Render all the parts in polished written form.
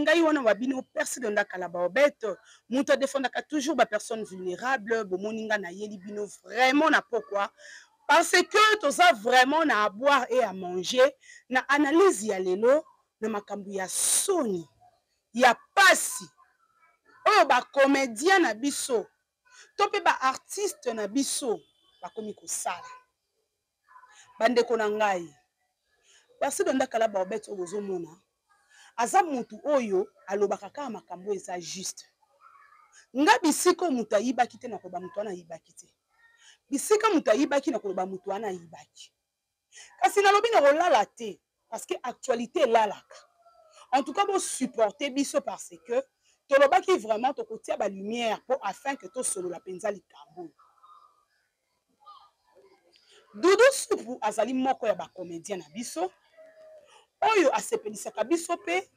Ngai wana wa bino Percy Donda Kalabaobet, moto adefendaka toujours ba personnes vulnérables. Bomoni nga nayeli bino vraiment na pokwa parce que toza vraiment na à boire et à manger na analyse ya lelo na makambo ya soni ya pasi oyo ba comédien na biso to mpe ba artiste na biso bakomi kosala. Bandeko na ngai, Percy Donda Kalabaobet oyo bozomona aza mutu oyo alobaka kaka makambo eza juste. Nga bisika oyo moto ayibaki te nakoloba moto wana ayibaki te, bisika moto ayibaki nakoloba moto wana ayibaki. Kasi nalobi nakolala te parce que actualité elalaka. En tout cas bo supporter biso parce que tolobaki vraiment tokotia ba lumière po afin que tosolola mpenza likambo. Doudou Supu azali moko ya ba comédien na biso oyo asepelisaka biso pe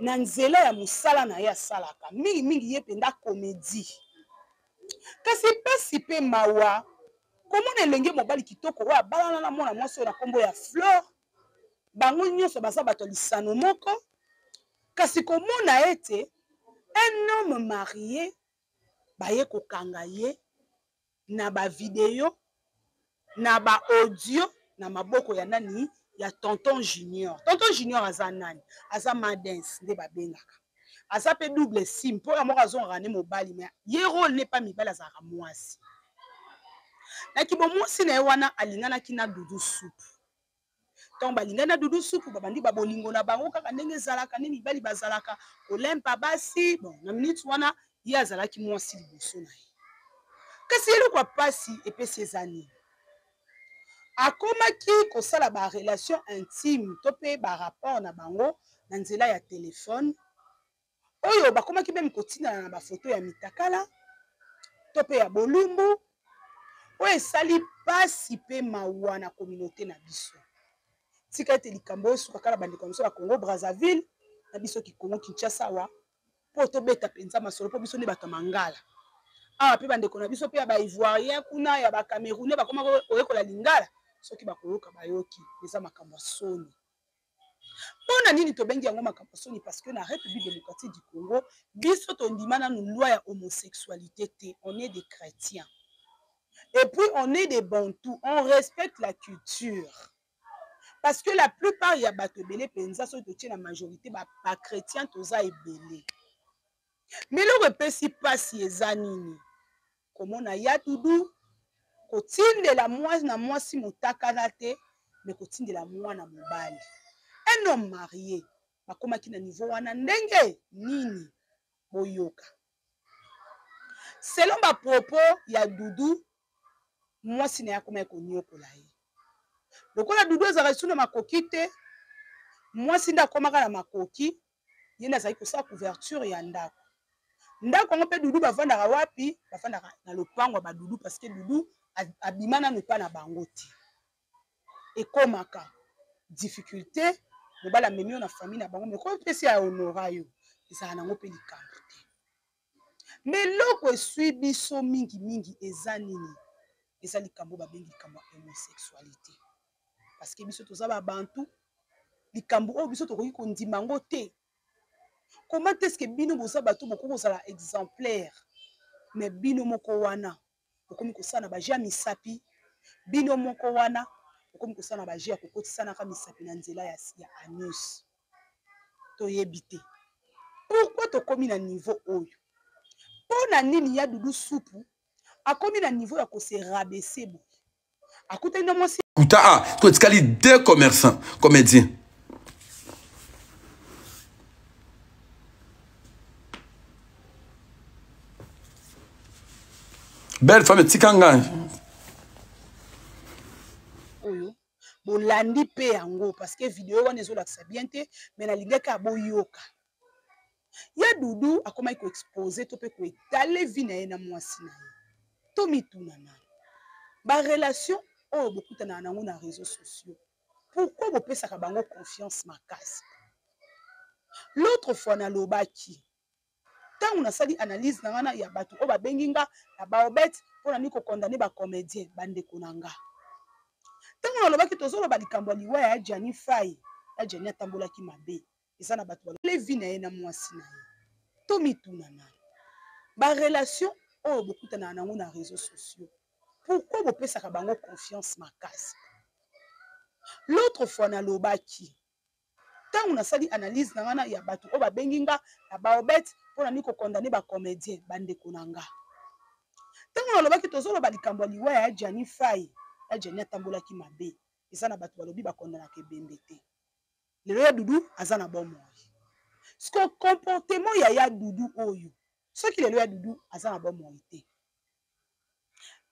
na nzela ya mosala na ye asalaka mingi mingi ye mpenza comédie. Kasi pasi pe mawa komona elenge mobali kitoko oyo abalana na mwana mwasi oyo na nkombo ya Flore, bango nyonso baza bato ya lisano moko, kasi komona ete un homme marié baye kokanga ye na ba video na ba audio na maboko ya nani, ya tonton Junior. Tonton Junior aza nani? Aza madens nde babengaka, aza pe double sim mpo ya moko azongaka ne mobali, mais ye role ne pa mibali, azalaka mwasi. Na kibomwasi na ye wana alinganaki na Doudou Supu. Ntango balingani na Doudou Supu, babandi babolingo na bango kaka ndenge ezalaka, nde mibali bazalaka kolempa basi. Bon, na minute wana ye azalaki mwasi liboso na ye. Kasi eloko ya pasi epesi eza nini? Akomaki kosala ba relation intime to pe ba rapport na bango na nzela ya telefone, oyo bakomaki meme kotindana na ba photo ya mitakala to pe ya bolumbu, oyo esali pasi pe mawa na communauté na biso. Tika ete likambo oyo esuka kaka na bandeko na biso ya Congo Brazzaville na biso ki Congo Kinshasa awa, mpo tobeta mpenza masolo, mpo biso nde bato ya mangala awa. Mpe bandeko na biso mpe ya ba Ivoirien kuna, ya ba Camerounais bakoma koyekola lingala, soki bakoyoka bayoki. Eza makambo ya soni. Mpo na nini tobengi yango makambo ya soni? Parce que na République démocratique du Congo biso tondima nanu loi ya homosexualité te. On est des chrétiens et puis on est des bantous, on respecte la culture. Parce que la plupart ya bato ebele mpenza, soki totie na majorité ba chrétien toza ebele. Mais eloko epesi pasi eza nini? Komona ya Doudou kotindela mwana mwasi motakala te, mais kotindela mwana mobali, un homme marié. Bakomaki na niveau wana ndenge nini? Boyoka selon ba propos ya Doudou, mwasi na ye akomaki konyokola ye. Lokola Doudou azalaka lisusu na makoki te, mwasi nde akomaka na makoki, ye nde azalaki kosala couverture ya ndako. Ndako yango mpe Doudou bavandaka wapi? Bavandaka na lopango ya ba Doudou, parce que Doudou abima nanu epa na bango te. Ekomaka difficulté, mobali amemi yo na famille na bango, mais koyo mpesi ya honora yo, ezala nango mpe likambo te. Mais eloko eswi biso mingi mingi eza nini? Eza likambo babengi likambo ya homosexualité. Parce que biso toza ba bantu, likambo oyo biso tokoki kondima yango te. Comment est-ce que bino boza bato bokoki kozala exemplaire, mais bino moko wana bokomi kosala na ba jeu ya misapi, bino moko wana bokomi kosala na ba jeu ya kokotisanaka misapi na nzela ya anus. Toyebi te pourquoi tokomi na niveau oyo. Mpo na nini ya Doudou Supu akomi na niveau ya kose rabaisser boye? Akutani na mwasi kuta a to etikali deux commerçants comédiens. Belle femme tika ngai oyo bolandi mpe yango parce que video wana ezolakisa bien te, mais nalingaki aboyoka. Ya Doudou akomaki koexpose to mpe koetale vie na ye na mwasi na ye. To mituna nano ba relation oyo bokutanaka nango na réseaux sociaux, pourquoi bopesaka bango confiance makasi? L'autre fois nalobaki, ntango nasali analyse na nga ya bato oyo babengi nga na baobet mpo na nini kokondane ba comédien bandeko na nga, ntango nalobaki tozoloba likambo ya liwa ya Gianni Fay, ya Gianni atambolaki mabe. Eza na bato bale vie na ye na mwasi na ye. Tomituna nanu ba relation oyo bokutanaka nango na réseaux sociaux, pourquoi bopesaka bango confiance makasi? L'autre fois nalobaki, ntango nasali analyse na nga ya bato oyo babengi nga na baobet mpo na nini kokondane bacomédien, bandeko na nga, ntango nalobaki tozoloba likambo ya liwa ya Gianni Fay, ya Gianni atambolaki mabe, eza na bato balobi bakondanaka ebembe te. Lelo ya Dudu aza na bomoi. Siko comportement ya ya Dudu oyo, soki lelo ya Dudu aza na bomoi te,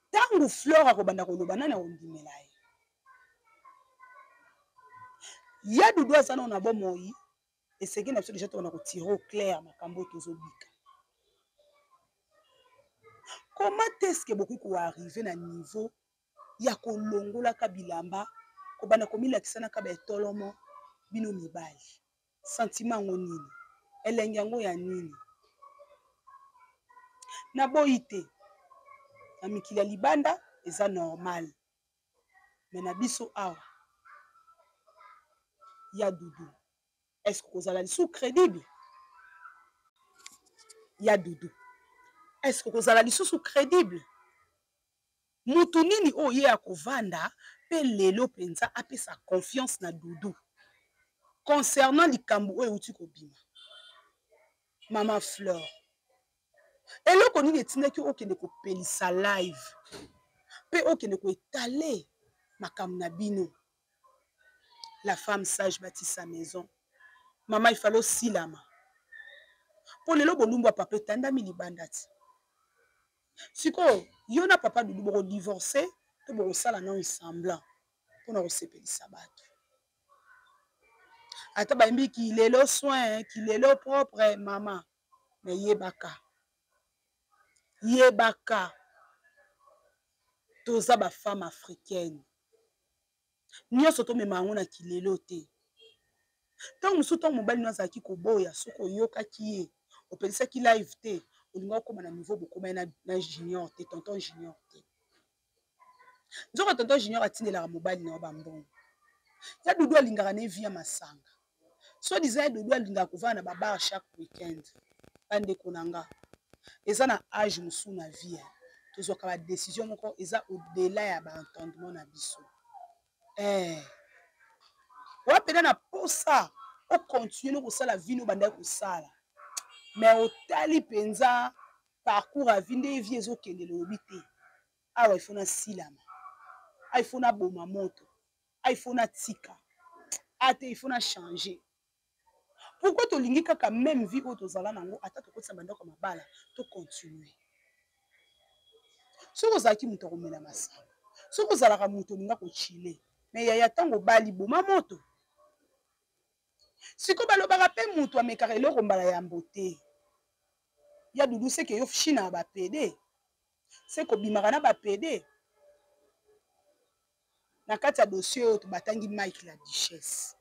ntango Flore akobanda koloba, nani akondimela ye? Ya Dudu aza nano na bomoi, esengeli na biso deja tobanda kotire au clair makambo oyo tozobika. Comment est-ce que bokoki koarrive na niveau ya kolongolaka bilamba, kobanda komilakisanaka ba etolomo bino mibali? Sentiment yango nini? Elengi yango ya nini? Naboyi te, na mikili ya libanda eza normal, me na biso awa, ya Dudu, est-ce que kozala lisusu crédible? Ya Dudu, est-ce que kozala lisusu crédible? Mutu nini oyo ye akovanda mpe lelo mpenza apesa confiance na Dudu concernant likambo oyo euti kobima? Mama Fleur, eloko nini etindaki okende kopelisa live mpe okende koetale makambo na bino? La femme sage bâtit sa maison. Mama, il fallait osilama mpo lelo bolumbu ya papa etandami libanda ti sikoyo. Yo na papa Dudu bokodivorce to bokosala nano semblant mpona kosepelisa bato? Ata bayembi kilelo soin, kilelo propre, mama, me yebaka, yebaka, toza bafemme africaine nyonso, tomema yango na kilelo te. Ntango mosusu, ntango mobali no azalaki koboya, soki oyokaki ye, opelisaki live te, olinga okóma na niveau bokóma ye na Junior te, tonton Junior te. Nzoka tonton Junior atindelaka mobali na yo bambongo. Ya Dudu alingaka na vie ya masanga, so disant ya Dudu alingaka kovanda na babar chaque weekend. Bandeko na nga, eza na age mosusu na vie tozwaka badécision moko eza au-delà ya baentendement na biso. Wa mpena na posa ocontinue no kosala vie no bandaki kosala, mais otali mpenza parcours ya vie, nde vie ezokende, lobi te awa ifo nasilama, a ifo naboma moto, a ifo natika, a te ifo na changer. Pourquoi tolingi kaka même vie oyo tozala nango? Ata tokotisa bandako ya mabala, tocontinue. Soki ozalaki moto akomela masanga, soki ozalaka moto olinga kochile, me yaya, ntango obali, boma moto. Sikoyo balobaka mpe moto amekaka eloko mbala yambo te. Ya Dudu, seke yo china ya bapede, se kobimaka na bapede. Na kati ya dossier oyo batangi Mike la Duchesse,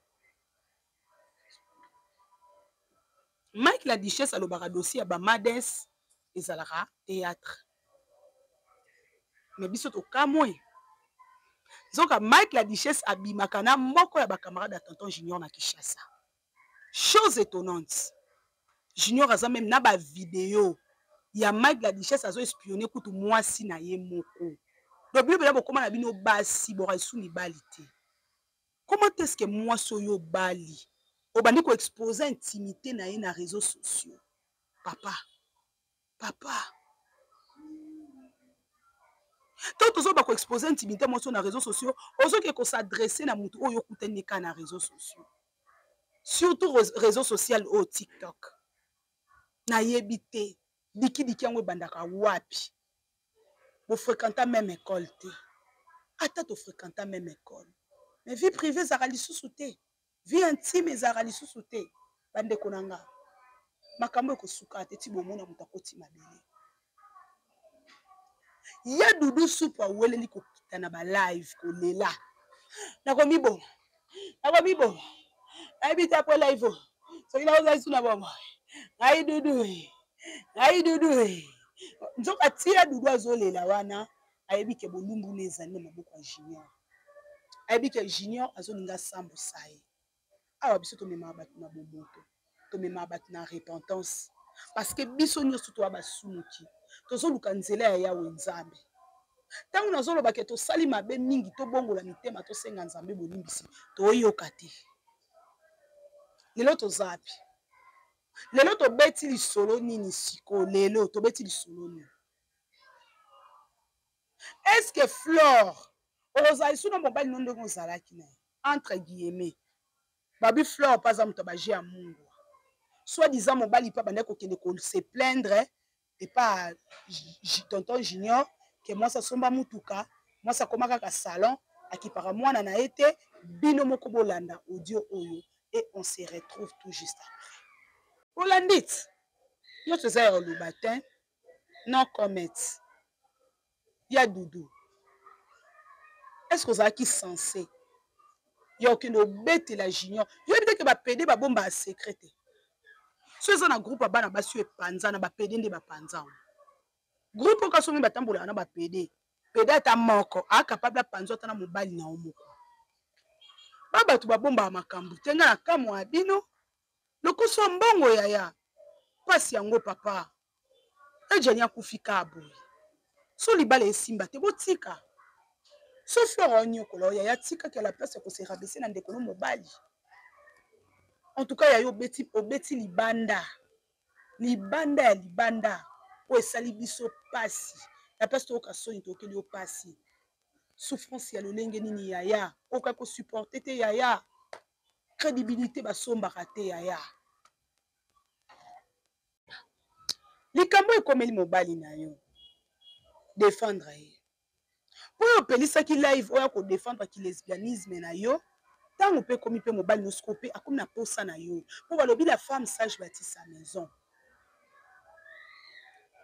Mike la Duchesse alobaka dossier ya bamades ezalaka théâtre, me biso tokamwe. Nzoka Mike la Duchesse abimaka na moko ya bacamarade ya tonton Junior na Kinshasa. Chose étonnante, Junior aza même na bavideo ya Mike la Duchesse azo espionne kutu mwasi na ye moko. Donc bino mpena bokóma na bino basi, boka esu mibali te. Comment est ce que mwasi oyo obali obandi koexpose intimité na ye na réseaux sociaux? Papa, papa, to tozoba koexpose intimité mwasi oyo na réseaux sociaux, ozoke kosadresse na motu oyo okutani kaka na réseaux sociaux, surtout réseau social oyo TikTok. Nayebi te dikidiki yango ebandaka wapi. Bofréquenta même école te, ata tofréquenta même école, mais vie privée ezalaka lisusu te, vie intime ezalaka lisusu te. Bandeko na nga, makambo ekosuka te ti bomona moto akoti mabele. Ya Dudu supu aweleli kokita na balive kolela: "Nakomiboma, nakomiboma, nayebi te apres live soki nakozala lisu na bomoi. Ngai Dudu, ngai Dudu." Nzoka tia Dudu azolela wana, ayebi ke bolumbu na ezali na maboko ya Junior, ayebi ke Junior azolinga asambusa ye. Awa biso tomemaka bato na bomoto, tomemaka bato na repentance, parce que biso nyonso toya basumuki, tozoluka nzela ya Yawe Nzambe. Ntango nazoloba ke tosali mabe mingi, tobongola mitema, tosenga Nzambe bolimbisi, toyoka te. Lelo toza wapi? Lelo tobeti lisolo nini sikoyo? Lelo tobeti lisolo nini? Est-ce que Flore okozala lisusu na mobali no ndenge ozalaki na ye? Entre guillemets, babi Flore mpe aza moto ya baje ya mungwa, soit disant mobali mpe abandaki kokende ko se plaindre epa tonton Junior ke mwasi asomba mutuka, mwasi akoma kaka salon, akipaka mwana na ye te. Bino moko bolanda audio oyo et on se retrouve tout juste après. Bolandi ti nyonso eza ya koloba te, no comment. Ya Doudou, est-ce que ozalaki censé ya okende obetela Junior? Yoyebi te ke bapede babombaka secret te. So eza na groupe ya bana basi oyo epanzana, bapede nde bapanza yango. Groupe oyo kasi omi batambolaka na bapede, pede ata moko acapable apanza ata na mobali na yo moko. Ba bato babombaka makambo te. Nga na kamwa ya bino, lokoso ya mbongo yaya, pasi yango papa Ejani akufi ka boye. So libala esimba te, botika. So Flora onyokola oyo yaya, tika ke la place ya ko se rabaisser na ndeko no mobali. En tout cas yaya obeti, obeti libanda, libanda ya libanda oyo esali biso pasi. La place toyoka soni, toyokeli yo pasi. Souffrance ya lolenge nini yaya, okoka ko supporter te yaya. Crédibilité basombaka te yaya. Likambo ekomeli mobali na yo, defendre ye. Po yo opelisaki live oya ko defendre ki lesbianisme na yo, tango pe ekomi pe mobali no sikoyo pe akomi na posa na yo. Po balobi la femme sage bâtit sa maison.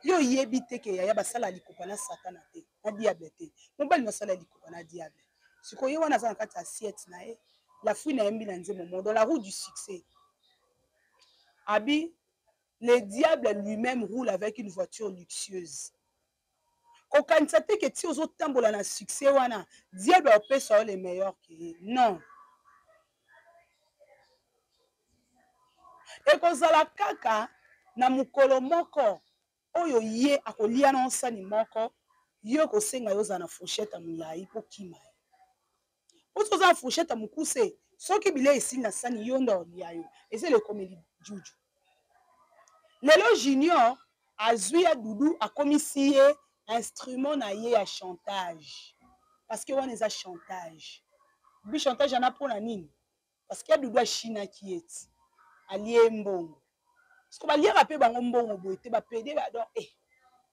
Yo oyebi te ke yaya basala likopa na satana te, na diable te. Mobali no asala likopa na diable. Sikoyo ye wana aza na kati ya assiette na ye. La fouine ayembi na nzembo moko dans la roue du succès. Abi, le diable lui-même roule avec une voiture luxueuse. Kokanisa te ke ti ozotambola na succès wana, diable akopesa yo le meilleur ke ye. Non. Ekozala kaka na mokolo moko oyo ye akolia na sani moko, yo ekosenga yo ozala na fourchette ya molai mpo kima ye. Po soki oza na fourchette ya mokuse, soki bilei esili na sani, yo nde olia yo. Eza elekomeli Juju. Lelo Junior azwi ya Doudou, akomisi ye instrument na ye ya chantage. Parce que wana eza chantage. Bi chantage ana pona nini? Parce que ya Doudou ashinaki ye ti. Alie ye mbongo. Parce que baliaka pe bango mbongo boye te, ba pede ba donc eh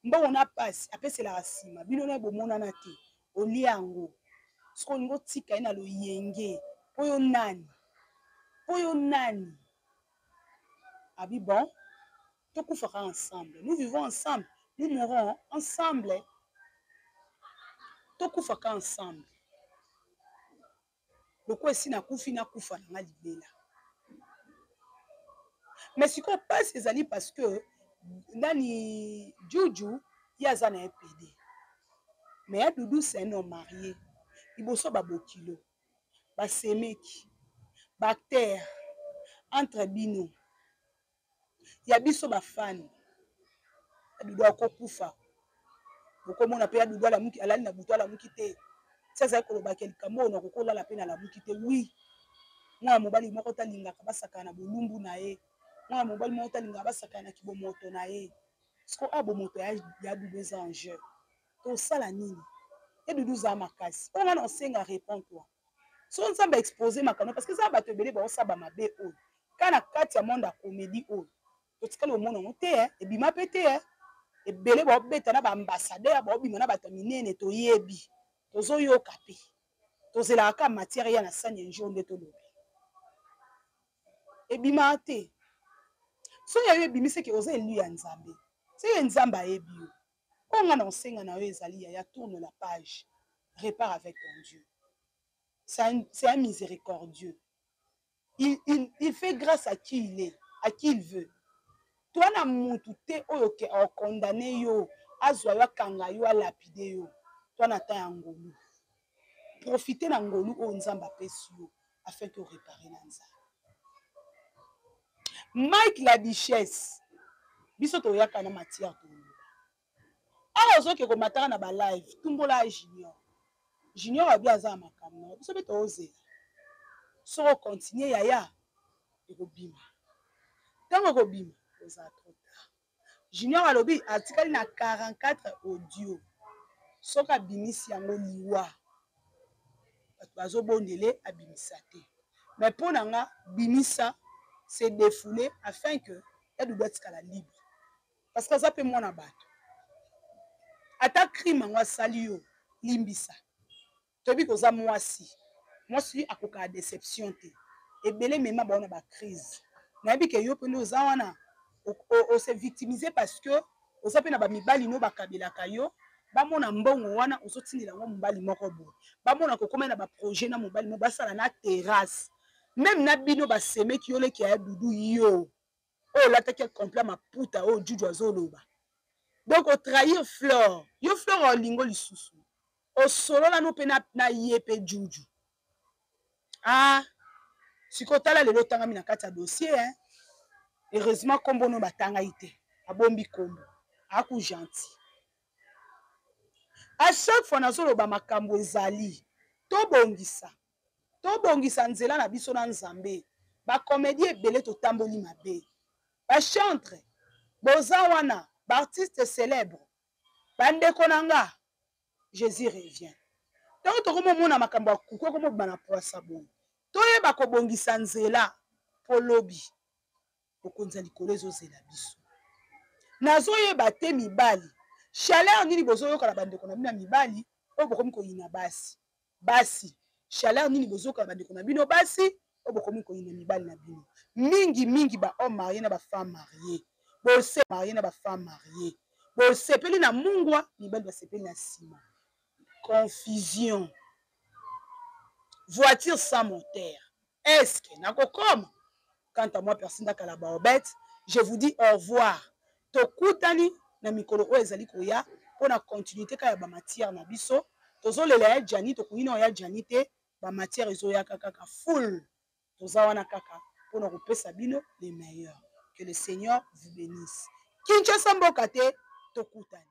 mbongo na pasi apeselaka sima bino na bomonana te, olia yango. Soki olingi otika ye na loyenge, po yo nani? Po yo nani? Abi bon, tokufaka ensemble, nous vivons ensemble, nous mourons ensemble. Tokufaka ensemble. Lokola esi nakufi, nakufa na nga libela. Mais sikoyo pasi ezali parce que nani Juju ye aza na ye pede. Mais ya Doudou c'est un homme marié. Liboso ba bokilo, ba semeki, ba acteurs entre bino. Ya biso ba fan. Ya Doudou akokufa. Bokomona pe ya Doudou alamuki, alali na butu alamuki te. Ti azali koloba ke likambo oyo nakoki kolala pe nalamuki te. Oui. Mwana mobali moko te alingaka basakana na bolumbu na ye. Mwana mobali moko te alingaka basakana na kibomoto na ye. Siko a bomoto ya, ya Doudou eza en jeu. Tosala nini? Ya Doudou za makasi. Oyo nga na osenga réponds toi. So Nzambe a exposer makambo parce que eza bato ebele baosala ba mabe oyo. Ka na kati ya monde ya comédie oyo. Totikali omona yango te, eh. Ebima pe te, eh. Ebele baobeta na ba ambassadeur, baobima na bato ya minene, toyebi. Tozoyoka pe. Tozelaka kaka matière ya na sani un jour nde tolobi. Ebima te. Soki ya yo ebimi, c'est que oza élu ya Nzambe. C'est que Nzambe ayebi yo. Oyo nga na osenga na yo ezali yaya, tourne la page. Répare avec ton Dieu. C'est un miséricordieux. Il fait grâce à qui il est, à qui il veut. Toi na mutu te oyo ke o condamner yo, azwa yo akanga yo, alapide yo. Toi na temps ya ngolu. Profiter na ngolu oyo Nzambe apesi yo afin que réparer na Nzambe. Mike la duchesse, biso toyaka na matière toloba. Awa ozoke komataka na ba live, tumbola ya Junior. Junior abi aza na makambo na biso mpe tozela. Soko continue yaya ekobima. Ntango ekobima ozala trop tard. Junior alobi atikali na 44 audio soki abimisi yango liwa bato bazobondele abimisa te mais mpo na nga bimisa se defouler afin que ya Doudou atikala libre parce que aza mpe mwana bato ata crime yango asali yo limbisa Toyebi ke oza mwasi, mwasi akokaka deception te. Ebele mema bango na ba crise. Nayebi ke yo pe nde oza wana o se victimiser parce que oza pe na ba mibali no bakabelaka yo, bamona mbongo wana ozotindela yango mobali moko boye, bamona kokoma na ba projet na mobali moko basala na terrasse meme na bino basemeki yo leki ya Doudou yo oyo olataki complet maputa oyo Juju azoloba donc otrahir Flore yo Flore olingo lisusu osolola no mpe na, na ye mpe Juju ah sikoyo tala lelo otangami na kati ya dossier hein? Heureusement kombo no batangaki te abombi kombo aku gentil à chaque fois nazoloba makambo ezali tobongisa Tobongisa nzela na biso na Nzambe. Ba comedie ebele totamboli mabe. Ba chantre boza wana, ba artiste celebre, ba ndeko na nga, Jesus revient. Tango tokomi omona makambo ya kuku ekomi obima na pwasa boye, toyeba kobongisa nzela po lobi bokonzi ya likolo ezozela biso. Nazoyeba te mibali chaleur nini bozoyoka na bandeko na bino ya mibali oyo bokomi koyina basi. Basi chaleur nini bozoyoka na bandeko na bino basi oyo bokomi koyina mibali na bino. Mingi mingi ba homme marie na ba femme marie bose marie na ba femme marie bosepeli na mungwa, mibali basepeli na nsima. Confusion, voiture sans moteur. Est-ce que nakokoma? Quant à moi, Persinda Kalabaobet, je vous dis au revoir. Tokutani na mikolo oyo ezali koya mpo na continuité kaka ya ba matière na biso. Tozolela ya Gianni, tokoki na ya Gianni te, ba matière ezoyaka kaka full. Toza wana kaka mpo na kopesa bino les meilleurs. Que le Seigneur vous bénisse. Kinshasa mboka te, tokutani.